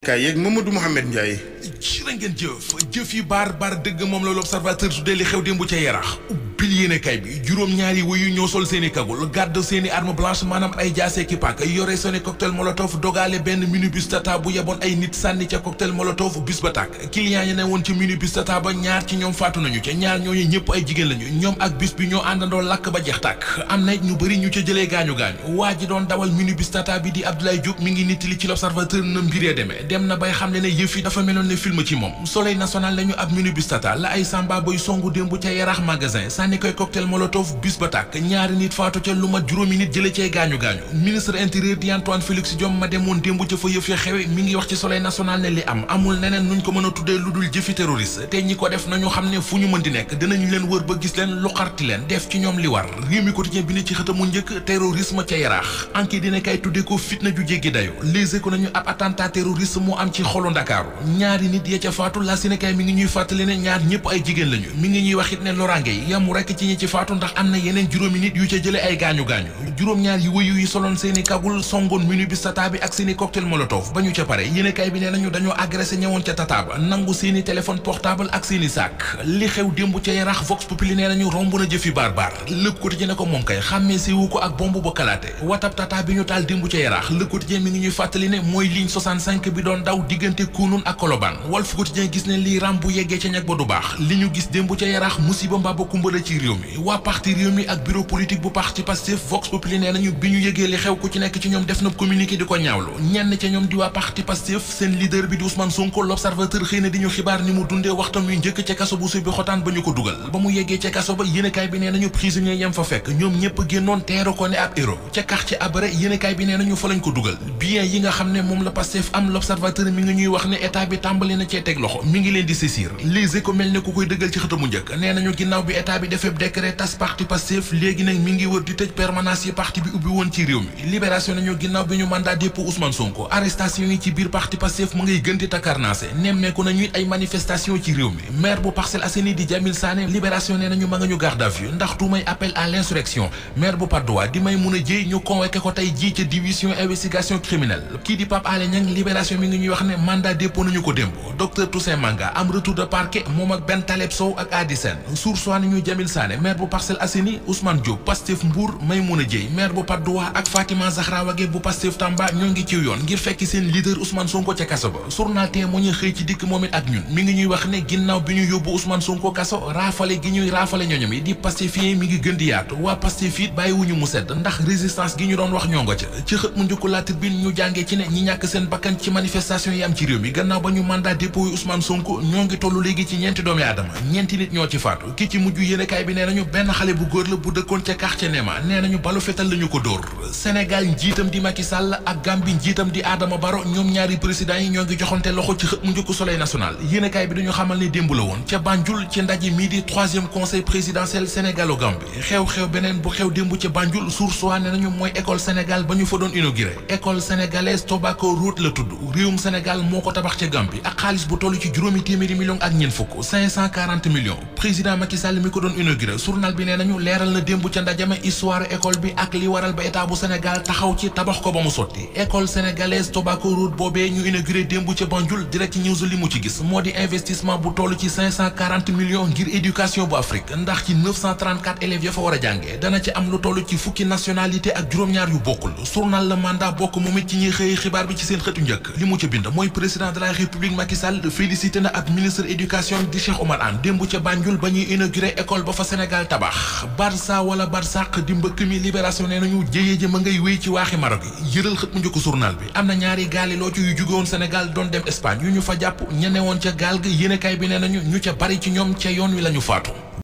kaay yeeg Mamadou Mouhamed Ndiaye. ci la ngeen jëf yi baar dëgg moom la l'observateur tuddee li xew démb ca Yaraax ubbil yéene kay bi juróom-ñaari wuyu ñoo sol seeni kagul gàdd seeni arme blanche maanaam ay jaase ki paak yore seeni cocktail molotov dogaale benn minibus tata bu yeboon ay nit sànni ca cocktail molotov bis ba tàkk client yi ne woon ci minibus tata ba ñaar ci ñoom faatu nañu ca ñaar ñooñu ñëpp ay jigéen lañu ñoom ak bis bi ñoo àndandoo lakk ba jeex tàkk am na ñu bëri ñu ca jëlee gaañu-gaañu waa ji doon dawal minibus tata bi di Abdoulaye Diop mi ngi nittali ci l'observateur na mbiree demee dem na bay xam ne yëf yi dafa meloon ne film ci moom Soleil national lañu ab minibus tata la ay samba boy songu démb ca Yaraax magasin sànni koy cocktail molotov bis ba tàkk ñaari nit faatu ca lu mat juróomi nit jële cee gaañu-gaañu ministre intérieur di Antoine Félix Diome ma demoon démb ca fa yëf ya xewe mi ngi wax ci Soleil national ne li am amul neneen nuñ ko mën a tuddee lu dul jëfi terroriste te ñi ko def nañu xam ne fu ñu mën di nekk dinañu leen wër ba gis leen lu xarti leen def ci ñoom li war réew mi quotidien bi ne ci xëtamu njëkk terrorisme ca Yaraax enquête dina kay tuddee ko fitna ju jéggi dayo Les Échos nañu ab attentat terroriste moo am ci xolu Ndakaaru ñaari nit ya ca faatu la Sénégal mi ngi ñuy fàttali ne ñaar ñëpp ay jigéen lañu mi ngi ñuy wax it ne loraange yi yamu rekk ci ñi ci faatu ndax am na yeneen juróomi nit yu ca jële ay gaañu-gaañu juróom-ñaar yi wëyu yi soloon seeni kagul songoon minibus tata bi ak seeni cocktail molotov ba ñu ca pare yéenekaay bi nee nañu dañoo agressé ñëwoon ca tata ba nangu seeni téléphone portable ak seeni sac li xew démb ca Yaraax Vox Populi nee nañu romb na jëfi baar Le Quotidien ne ko moom kay xàmmee siiwu ko ak bomb ba kalaate watab tata bi ñu taal démb ca Yaraax Le Quotidien mi ngi ñuy fàttali ne mooy ligne 65 bi doon daw diggante Kounoune ak Colobane Walf Quotidien gis ne lii ram bu yeggee ca ñag ba du baax li ñu gis démb ca Yaraax musiba mbaa ba kumbala ci réew mi waa parti réew mi ak bureau politique bu parti Pastef Vox Populi nee nañu bi ñu yëgee li xew ku ci nekk ci ñoom def na communiqué di ko ñaawlu ñenn ca ñoom di waa parti Pastef seen leader bi di Ousmane Sonko l'observateur xëy na di ñu xibaar ni mu dundee waxtam yu njëkk ca kaso bu suy bi xotaan ba ñu ko dugal ba mu yeggee ca kaso ba yéenekaay bi nee nañu prisonnier yam fa fekk ñoom ñëpp génnoon teeru ko ne ab héros ca quartier Abré yéenekaay bi nee nañu fa lañ ko dugal bien yi nga xam ne moom la Pastef am l'observateur mi ngi ñuy wax ne état bi tàmbali na cee teg loxo mi ngi leen di saisir Les Échos mel ne ku koy dëggal ci xëtamu njëkk nee nañu ginnaaw bi état bi defee décret tas parti Pastef léegi nag mi ngi wër di tëj permanence yi parti bi ubbi woon ci réew mi libération nañu ginnaaw bi ñu mandat dépôt Ousmane Sonko arrestation yi ci biir parti Pastef mu ngay gën di takkarnaase nemmeeku nañu it ay manifestation ci réew mi maire bu Parcelles Assainies di Jamil Sané libération nee nañu ma nga ñu garde à vue ndax tuumay appel à l'insurrection maire bu Patte d'Oie di Maïmouna Dièye ñu convoqué ko tey jii ca division investigation criminelle kii di Pape Alé Niang libération mi ngi ñuy wax ne mandat dépôt nañu ko démb docteur Toussaint Manga am retour de parquet moom ak Ben Taleb Sow ak Adi Sène source waa nañu Jamil Sané maire bu Parcelles Assainies Ousmane Diop Pastef Mbour Maïmouna Dièye maire bu Patte d'Oie ak Fatima Zahra Wagué bu Pastef Tamba ñoo ngi ciw yoon ngir fekki seen leader Ousmane Sonko ca kaso ba journal Témoin xëy ci dikk moom it ak ñun mi ngi ñuy wax ne ginnaaw bi ñu yóbbu Ousmane Sonko kaso raafale gi ñuy raafale ñooñam yi di Pastefien mi ngi gën di yaatu waa Pastef it bàyyiwuñu mu sedd ndax résistance gi ñu doon wax ñoo nga ca ci xët mu njëkk La Tribune ñu jàngee ci ne ñi ñàkk seen bakkan ci manifestation yi am ci réew mi gannaaw ba ñu mandat dépôt Ousmane Sonko ñoo ngi tollu léegi ci ñeenti doomi aadama ñeenti nit ñoo ci faatu ki ci mujj yéenekaay bi nee nañu benn xale bu góor la bu dëkkoon ca quartier Néma nee nañu balu fetal lañu ko dóor Sénégal njiitam di Macky Sall ak Gambie njiitam di Adama Barrow ñoom ñaari président yi ñoo ngi joxante loxo ci xët mu njëkk Soleil national yéenekaay bi dañu xamal ne démb la woon ca Banjul ci ndaje mii di 3e conseil présidentiel Sénégalo-Gambie xew-xew beneen bu xew démb ca Banjul source waa ne nañu mooy école Sénégal ba ñu fa doon inauguré école sénégalaise Tobacco Road la tudd réewum Sénégal moo ko tabax ca Gambie ak xaalis bu toll ci juróomi téeméeri millions ak ñeent fukk 540 millions président Macky Sall mi ko doon inauguré journal bi nee nañu leeral na démb ca ndajame histoire école bi ak li waral ba état bu Sénégal taxaw ci tabax ko ba mu sotti école sénégalaise Tobacco Road boobee ñu inauguré démb ca Banjul direct news li mu ci gis moo di investissement bu toll ci 540 millions ngir éducation bu Afrique ndax ci 934 élèves ya fa war a jàngee dana ci am lu toll ci fukki nationalité ak juróom-ñaar yu bokkul journal Le Mandat bokk moom it ci ñuy xëy xibaar bi ci seen xëtu njëkk li mu ca bind mooy président de la république Macky Sall félicité na ak ministre éducation di Cheikh Oumar Anne démb ca Banjul ba ñuy inauguré école ba fa Sénégal tabax Barça wala Barsaq di mbëkk mi libération nee nañu jëyee ji ma ngay wéy ci waaxi Maroc yi yëral xët mu njëkk journal bi am na ñaari gaali loo ci yu jóge woon Sénégal doon dem Espagne yu ñu fa jàpp ñene woon ca gaal ga yéenekaay bi nee nañu ñu ca bari ci ñoom ca yoon wi la ñu faatu